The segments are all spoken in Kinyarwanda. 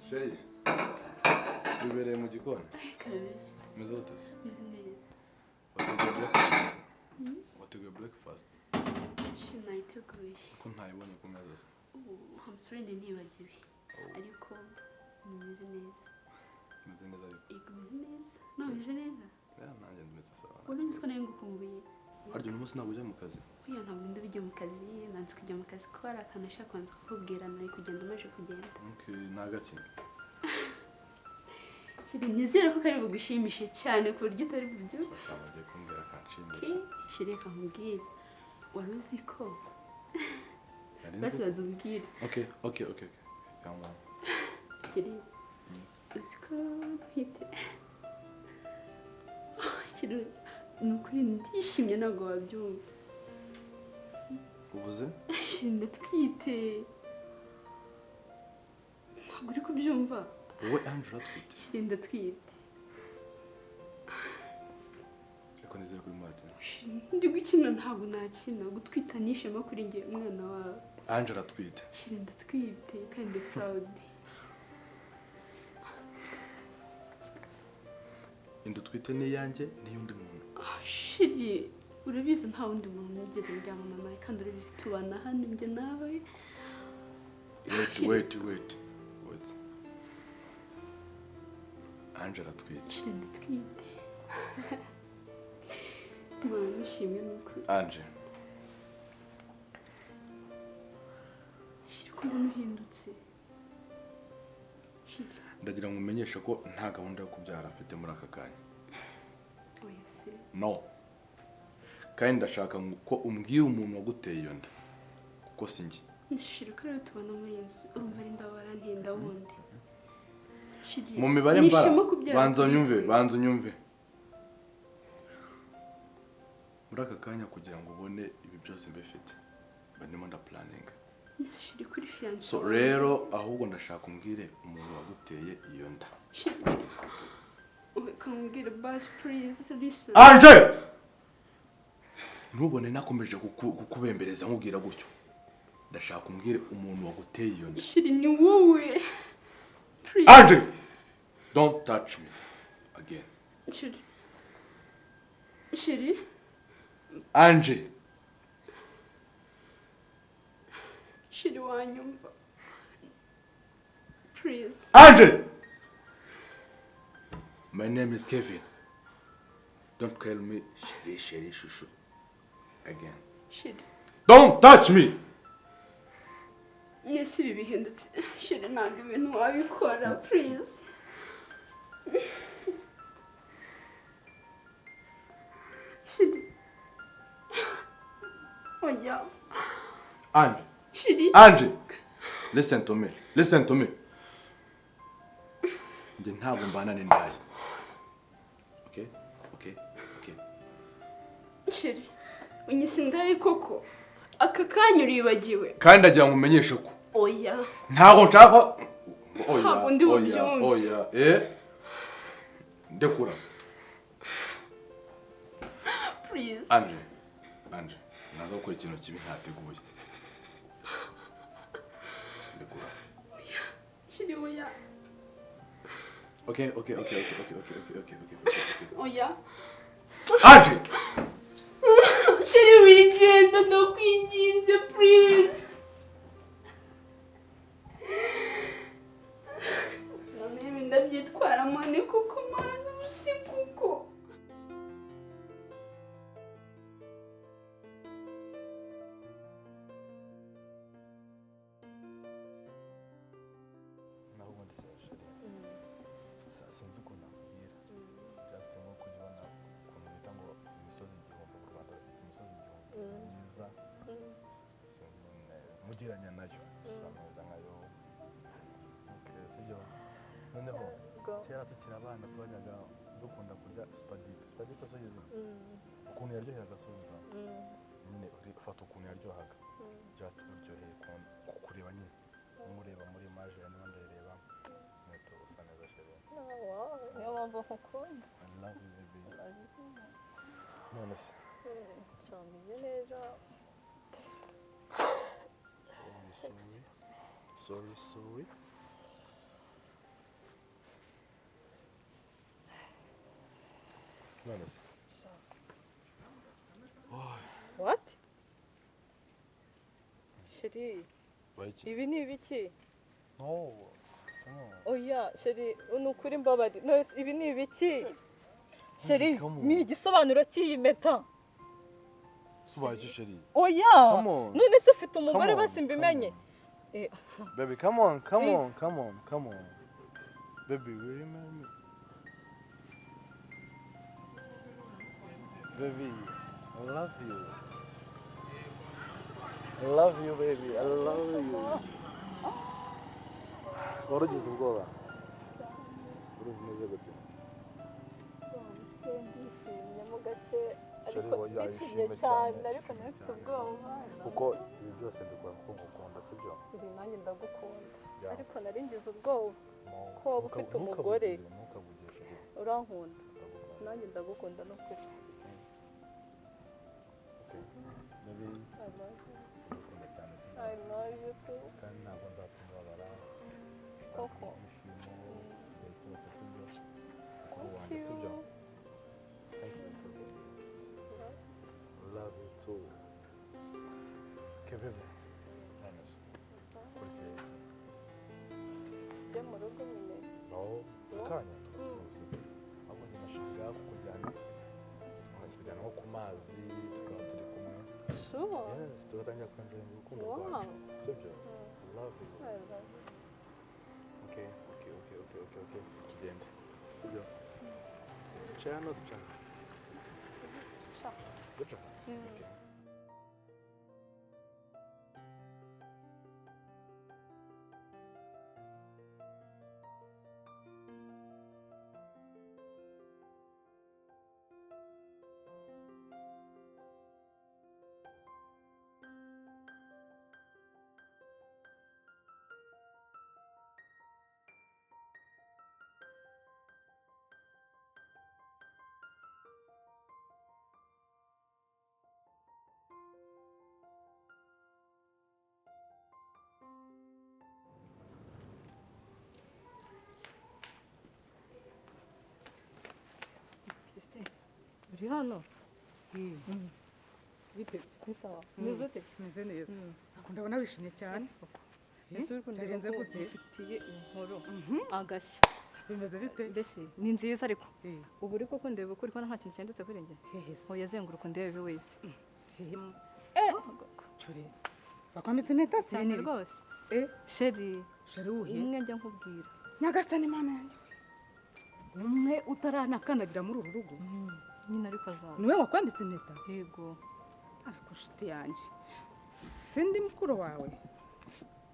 Chérie, wibereye mu gikoni? Umeze ute se? Wateguye breakfast? Wateguye breakfast? Nayiteguye. Ko ntayibonye ku meza se? I'm sorry, nibagiwe. Ariko meze neza. Meze neza ariko. Yego, meze neza. No, meze neza. Ya, nanjye ndumeze sawa. Wari uzi ko nari ngukumbuye? Harya uno munsi ntabwo ujya mu kazi? Oya, ntabwo ndi bujye mu kazi, nanze kujya mu kazi kuko hari akantu nashaka kubanza kukubwira, nari kugenda umaze kugenda. Okay, ni agaki? Nizere ko kari bugushimishe cyane ku buryo utari bubyumve. Agiye kumbwira akanshimisha. Chérie, reka nkubwire. Wari uzi ko? Basi badubwire. Okay, okay, okay, okay. Yangwa. Chérie, uzi ko ntwite? Chérie, ni ukuri ndishimye ntabwo wabyumva. Uvuze? Chérie, ndatwite. Ntabwo uri kubyumva? Wowe Ange uratwite? Chérie, ndatwite. Ariko nizere ko urimo urakina. Ndi gukina, ntabwo nakina. Gutwita ni ishema kuri njye, umwana wawe. Ange aratwite. Chérie, ndatwite kandi ndi proud. Inda utwite ni iyanjye n'iy'undi muntu. Chérie, urabizi nta wundi muntu nigeze ndyamana nawe, kandi urabizi tubana hano njye nawe. Wait, wait, wait, wait. Ange aratwite. Chérie, ndatwite. Mwana, nishimye n'ukuri. Ange. Chérie, ko mbona uhindutse. Chérie. Ndagira ngo umenyeshe ko nta gahunda yo kubyara mfite muri aka kanya. Oya se. No. Kandi ndashaka ko umbwira umuntu waguteye iyo nda. Kuko si njye. Chérie, ko rero tubana muri iyi nzu, urumva ari ndabara ntinda wundi. Chérie, mu mibare mbara. Banza unyumve, kuri twe. Banza unyumve. Muri aka kanya kugira ngo ubone ibi byose mbifite, mba ndimo ndaplanninga. Chérie, kuri fiancé. So rero ahubwo ndashaka umbwire umuntu waguteye iyo nda. Chérie, ukambwira basi please listen. Ange! Ntubone nakomeje kukubembereza nkubwira gutyo. Ndashaka umbwire umuntu waguteye iyo nda. Chérie, ni wowe. Please. Ange! Don't touch me again. Chérie. Chérie. Ange. Chérie, wanyumva. Please. Ange! My name is Kevin. Don't call me Chérie, Chérie, Chouchou again. Chérie. Don't touch me! Nese ibi bihindutse. Chérie, ntabwo ibintu wabikora, please. Chérie. Oya. Ange. Chérie. Ange. Listen to me. Listen to me. Njye ntabwo mbana n'indaya. Okay? Okay? Okay. Chérie, unyise indaya koko? Aka kanya uribagiwe. Kandi ndagira ngo umenyeshe ko. Oya. Ntabwo nshaka. Oya. Ntabwo ndi bubyumve. Oya. Eh? Ndekura. Please. Ange. Ange. Naza gukora ikintu kibi ntateguye. Ndekura. Oya. Chérie, oya. Okay, okay, okay, okay, okay, okay, okay, okay, okay, okay. Oya. Ange! Chérie, wigenda, ndakwinginze, please. None ibi ndabyitwaramo ni kuko mana si kuko. Naho ubundi se Chérie, sinzi ukuntu nakubwira. Just nko kujya ubona ukuntu bita ngo imisozi igihumbi mu Rwanda bafite imisozi igihumbi myiza. Mugereranya nayo usa meza nkayo. Sibyo? Noneho kera tukiri abana twajyaga dukunda kurya supadipe. Supadipe so yizi? Ukuntu yaryoheraga so wumva? Nyine ufata ukuntu yaryohaga. Just uryoheye kureba nyine. Nkureba muri image ya niba ndayireba. Inkweto usa neza Chérie. mpamvu nkukunda. I love you baby. None se Shambiye neza. Sorry, sorry. None se. What? Sheri, ibi ni ibiki? No. Oya, Sheri, ni ukuri mbabari. No, ibi ni ibiki? Sheri, ni igisobanuro cy'iyi mpeta. Subaye iki Sheri? Oya. None se ufite umugore basi mbimenye. Baby, come on, come on, come on, come on. Baby, will you marry me? Baby, I love you. I love you, baby. I love you. Warugize ubwoba? Urumva umeze gute? Ndishimye mo gake, ariko ndishimye cyane, ariko nafite ubwoba. Kuko ibi byose mbikora kuko ngukunda, sibyo? Iri nanjye ndagukunda. Ariko nari ngize ubwoba ko waba ufite umugore. Urankunda. Nanjye ndagukunda n'ukuri. I love you too. Kandi ntabwo nzatuma ubabara. Koko. Thank you. Thank you too. Love you too. Okay, baby. Tujye mu rugo nyine. No, akanya tuzi. Ahubwo njye nashakaga kukujyana nko ku mazi tukaba turi kumwe. Sure. Yes, tugatangira kwenjoyinga urukundo rwacu. Sibyo? Love you. Okay, okay, okay, okay, okay, okay. Tugende. Sibyo? Duca hano, duca hano. Duca. Okay. Uri hano? Bite? Ni sawa. Meze ute? Meze neza. Ndabona wishimye cyane. Byagenze gute? Mfitiye inkuru. Agashya. Bimeze bite? Mbese ni nziza ariko. Ubu uri koko ndeba uko uri kubona nta kintu cyanditse kuri njye. Oya zenguruka ndebe wese. Curi. Bakwambitse impeta se cyane rwose. Sheri. Sheri uhe? Umwe njya nkubwira. Nyagasani Mana yanjye. Umwe utaranakanagira muri uru rugo. Nyine ariko azaza. Niwe wakwambitse impeta? Yego. Ariko nshuti yanjye, sindi mukuru wawe,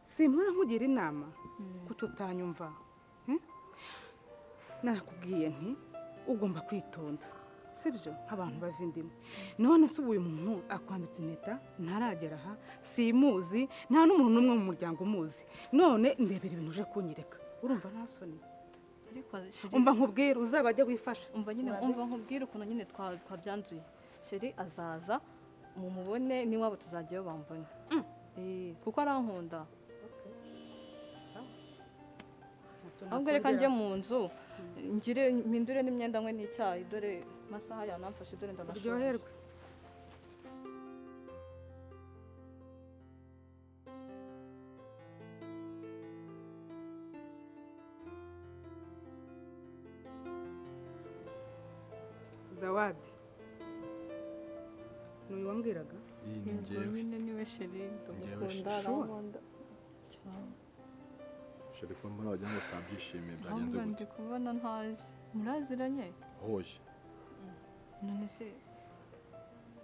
simpora nkugira inama kuko utanyumva. Narakubwiye nti ugomba kwitonda, sibyo? Nk'abantu bava indimi. None se ubu uyu muntu akwambitse impeta ntaragera aha, simuzi, nta n'umuntu n'umwe mu muryango umuzi. None ndebera ibintu uje kunyereka, urumva nta soni? Umva nkubwira uzaba ajya wifasha. Umva nyine, umva nkubwira ukuntu nyine twabyanzuye. Sheri azaza mumubone, n'iwabo tuzajyayo bambone. Kuko arankunda. Ahubwo reka njye mu nzu ngire mpindure n'imyenda nkwe n'icyayi, dore amasaha yanamfashe, dore ndanashonje. Uryoherwe. Zawadi, n'uyu wambwiraga? Iyi ni njyewe. Nyine niwe Sheri, ndamukunda, arankunda cyane. Sheri ko mbona wagira ngo sabyishimiye, byagenze gute? Ndi kubona ntazi. Muraziranye? Hoye. None se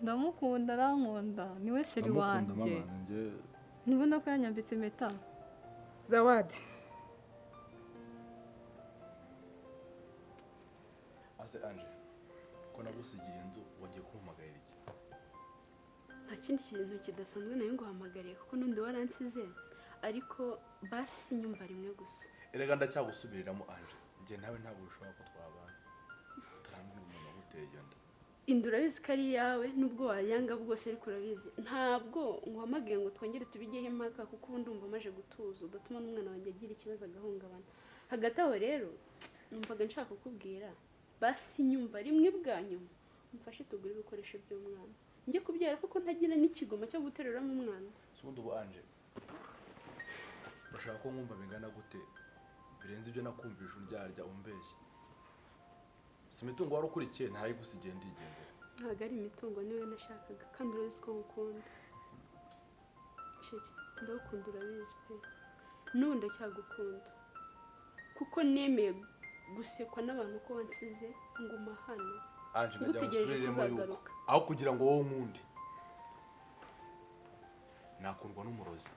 ndamukunda, arankunda, niwe Sheri wanjye. Ntubona ko yanyambitse impeta? Zawadi. Ase Ange, ko nagusigiye inzu wagiye kumpamagarira iki? Nta kindi kintu kidasanzwe nayo nguhamagariye kuko n'undi waransize, ariko basi nyumva rimwe gusa. Erega ndacyagusubiriramo Ange. Njye nawe ntabwo ushobora ko twabana. Turambwira umuntu waguteye iyo nda. Inda urabizi ko ari iyawe nubwo wayanga bwose ariko urabizi. Ntabwo nguhamagaye ngo twongere tubigeho impaka kuko ubu ndumva maje gutuza udatuma n'umwana wanjye agira ikibazo agahungabana. Hagati aho rero numvaga nshaka kukubwira basi nyumva rimwe bwa nyuma umfashe tugure ibikoresho by'umwana. Njye kubyara kuko ntagira n'ikigoma cyo guteruramo umwana. Ubundi ubu Anje urashaka ko nkumva bingana gute birenze ibyo nakumvisha undyarya umbeshya? Si imitungo wari ukurikiye ntarayigusigiye ndigendera. Ntabwo ari imitungo niwe nashakaga kandi urabizi ko ngukunda. Chérie, ndagukunda urabizi pe. N'ubu ndacyagukunda kuko nemeye gusekwa n'abantu ko wansize nguma hano. Anje ndagira ngo usubiriremo yuko aho kugira ngo wowe unkunde nakundwa n'umurozi.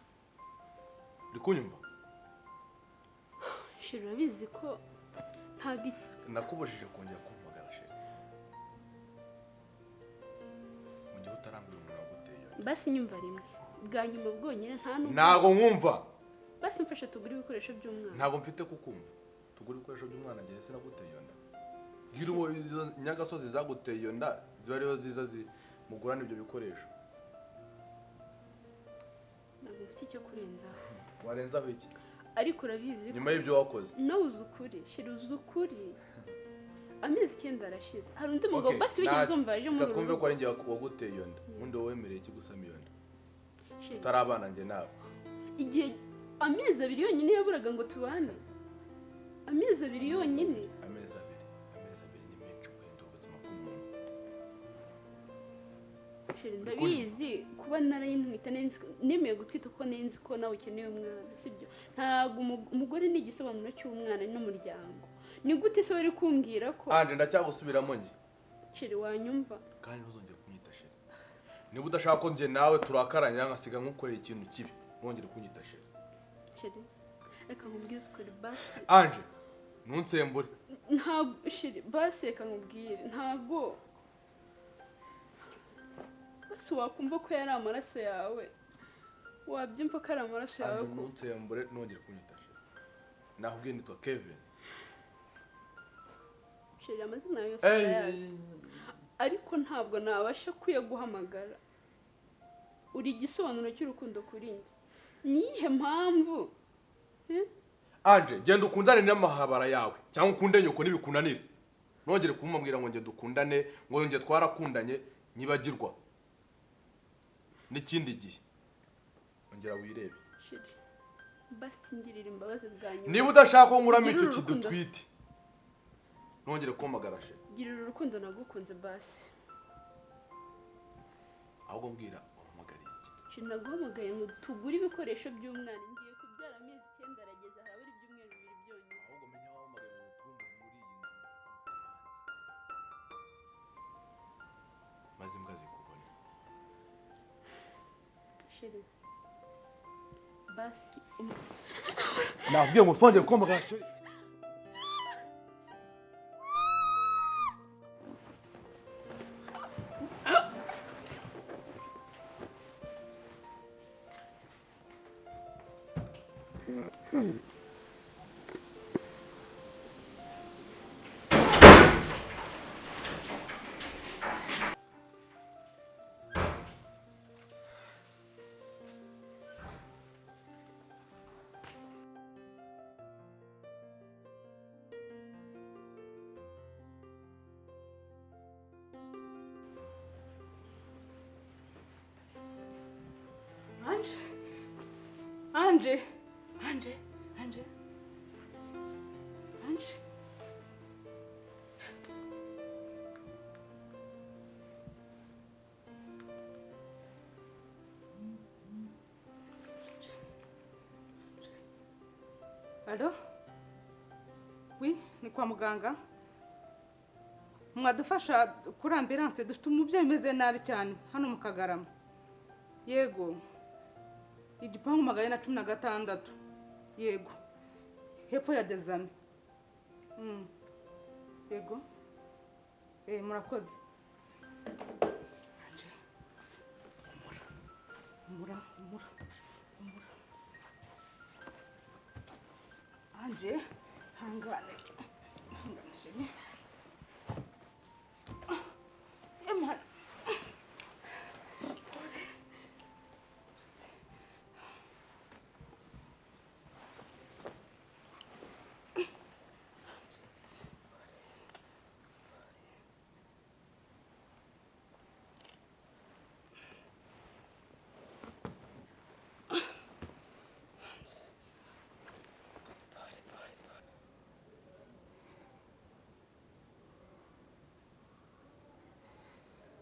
Uri kunyumva? Chérie, urabizi ko ntabwo nakubujije kongera kumpamagara chérie. Mu gihe utarambwira umuntu waguteye iyo nda. Basi nyumva rimwe bwa nyuma bwonyine nta n'ubwo. Ntabwo nkumva. Basi mfashe tugure ibikoresho by'umwana. Ntabwo mfite kukumva. Tugure ibikoresho by'umwana njye sinaguteye iyo nda. Bwira uwo izo nyagasozi zaguteye iyo nda ziba ariyo ziza mugurana ibyo bikoresho. Ntabwo mfite icyo kurenzaho. Warenzaho iki? Ariko urabizi nyuma y'ibyo wakoze. Nawe uzi ukuri, Chérie uzi ukuri. Amezi 9 arashize. Hari undi mugabo basi wigeze umva yaje muri uru twumve rugo. ko ari njye waguteye iyo nda. Ubundi wowe wemereye iki gusama iyo nda? Tutarabana njye nawe. Igihe amezi 2 yonyine yaburaga ngo tubane. Amezi 2 yonyine. Amezi 2. Amezi 2 ni menshi guhindura ubuzima bw'umuntu. Chérie, ndabizi kuba narayintwita nemeye gutwita kuko nzi ko nawe ukeneye umwana, sibyo? Ntabwo umugore ni igisobanuro cy'umwana n'umuryango. Ni gute se wari kumbwira ko Anje ndacyagusubiramo njye? Chérie wanyumva. Kandi ntuzongere kunyita chérie. Niba udashaka ko njye nawe turakaranya nkasiga nkukorera ikintu kibi, ntongere kunyita chérie. Chérie, reka nkubwize ukuri basi. Anje, ntunsembure. Ntabwo chérie, basi reka nkubwire, ntabwo basi wakumva ko yari amaraso yawe. Wabyumva ko ari amaraso yawe Anje ko ntunsembure, ntongere kunyita chérie. Nakubwiye nitwa Kevin. Chérie, amazina yawe yose ndayazi. Ariko ntabwo nabasha kuyaguhamagara. Uri igisobanuro cy'urukundo kuri njye. Niyihe mpamvu? Anje, genda ukundane n'amahabara yawe cyangwa ukunde nyoko nibikunanire. Nongere kumubwira ngo nge dukundane, ngo nge twarakundanye nyibagirwa. N'ikindi gihe. Ongera wirebe. Chérie, basi ngirira imbabazi bwa nyuma. Niba udashaka ko nkuramo icyo kidutwite, nongere kumpamagara chérie. Girira urukundo nagukunze basi. Ahubwo mbwira umpamagariye iki? Chérie, naguhamagaye ngo tugure ibikoresho by'umwana. Ngiye kubyara amezi 9 arageze, harabura ibyumweru 2 byonyine. Ahubwo menya wahamagaye ngo turumve muri iyi nzu. Maze imbwa zikubone. Chérie, basi nakubwiye ngo twongere kumpamagara chérie. Anje, Anje, Anje, Anje. Alo? Oui, ni kwa muganga. Mwadufasha kuri ambulance dufite umubyeyi umeze nabi cyane hano mu Kagarama. Yego. Igipangu 416. Yego. Hepfo ya Dezame. Yego. Murakoze. Anje. Mura, mura, mura. Anje, hangane.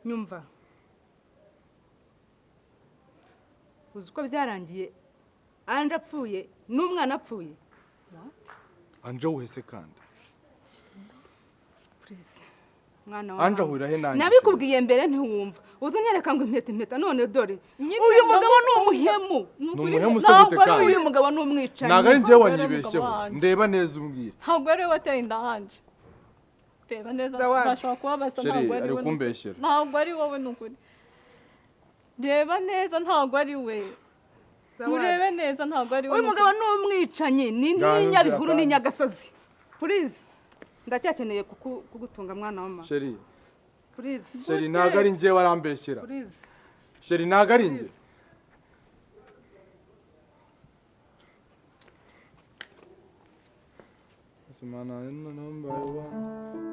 Nyumva, uzi uko byarangiye Anje apfuye n'umwana apfuye? Anje wuhese kandi? Please, mwana wa Anje mama. ahurira he nanjye? Nabikubwiye mbere ntiwumva, uzi unyereka ngo impeta impeta, none dore uyu mugabo ni umuhemu. Ni umuhemu se Ntabwo gute ari kandi? Uyu mugabo ni umwicanyi. Ntabwo ari njyewe Ntabwo ari wanyibeshyeho. umugabo wanjye. Ndeba neza umbwira. Ntabwo ari we wateye inda Anje, reba neza. Zawadi. Bashobora kuba basa. Chérie, Ntabwo ari ari we. kumbeshyera. Ntabwo ari wowe, ni ukuri, reba neza, ntabwo ari we. Zawadi. Murebe neza, ntabwo ari we. Uyu mugabo ni umwicanyi, ni Ngaho n'inyabihuru mbwira. n'inyagasozi. Please, ndacyakeneye kugutunga, mwana wa mama. Chérie. Please. Chérie, ntabwo ari njyewe, arambeshyera. Please. Chérie, ntabwo ari njye. Please. Number one.